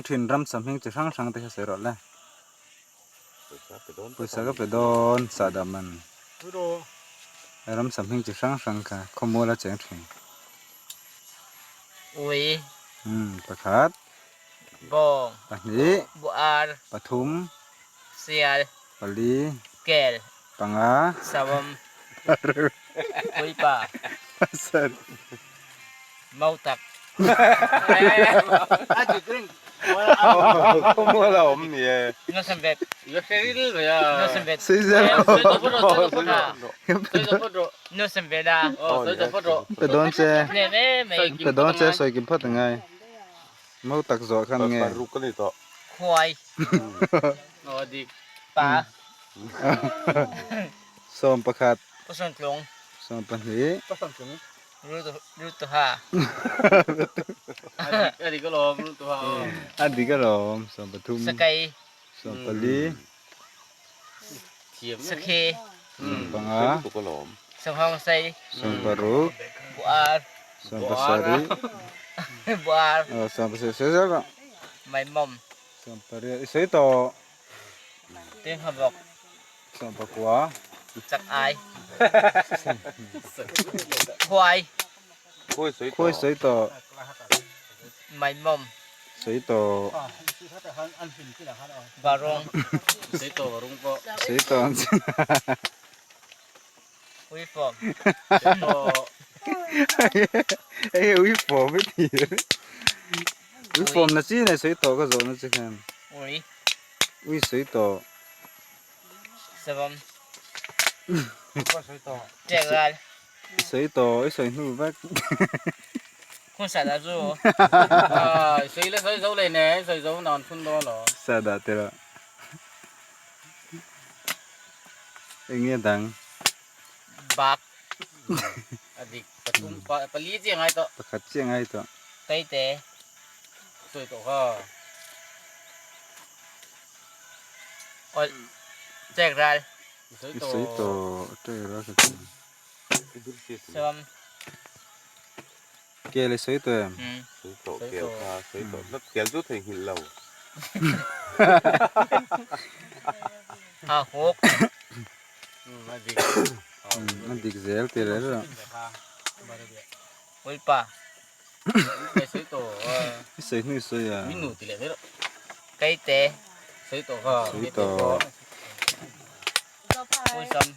Thin ram sam hming chi hrang hrang te kha sawi rawh le. Pawisa ka pe dawn sahdah man. Ram sam hming chi hrang hrang kha khawmual a cheng thin. Ui. Umm pakhat. Bawng. Pahnih. Buar. Pathum. Sial. Pali. Kel. Panga. Savawm. Puipa. Pasarih. Mautak. Pe dawn che pe dawn che sawi kim phawt angai mautak zawh khan nge Khuai Pa 11 Pasawntlung 12 Rutuha. A dik alawm Rutuha. A dik alawm 13. Sakei. 14. Sakhi. 15. Sanghawngsei. 16. Buar. 17. Buar. 17 sawi zel rawh. Maimawm. 18 i sawi tawh. Tuinghabawk. 19. Chak ai. Khuai. Khuai sawi tawh. Maimawm. Sawi tawh. Varung. Sawi tawh varung pawh. Sawi tawh ang chu. Uifawm. Sawi tawh. Enge uifawm i ti. Uifawm na chi nei sawi tawh ka zawh na chi khan. Ui. Ui sawi tawh. Savawm. Ṭek ral. I sawi tawh, i sawi hnu vek. Khun sa dah zu. I sawi le sawi zo leh ne, i sawi zo nan phun dawn lo. Sa dah te rawh. Eng nge dang? Bak. A dik pathum pali chiah ngai tawh. Pakhat chiah ngai tawh. Keite. Sawi tawh kha. Awlh chek ral. I sawi tawh chek ral ka ti. Sawm. Kel i sawi tawh em? Sawi tawh kel kha sawi tawh tlat kel chu theihnghilh lo. Ha hawk. A dik. A dik zel ti rel rawh. Uipa. Sawi tawh. I sawi hnu i sawi a. Min nu ti leh mai rawh. Keite. Sawi tawh kha. Sawi tawh. Uisam.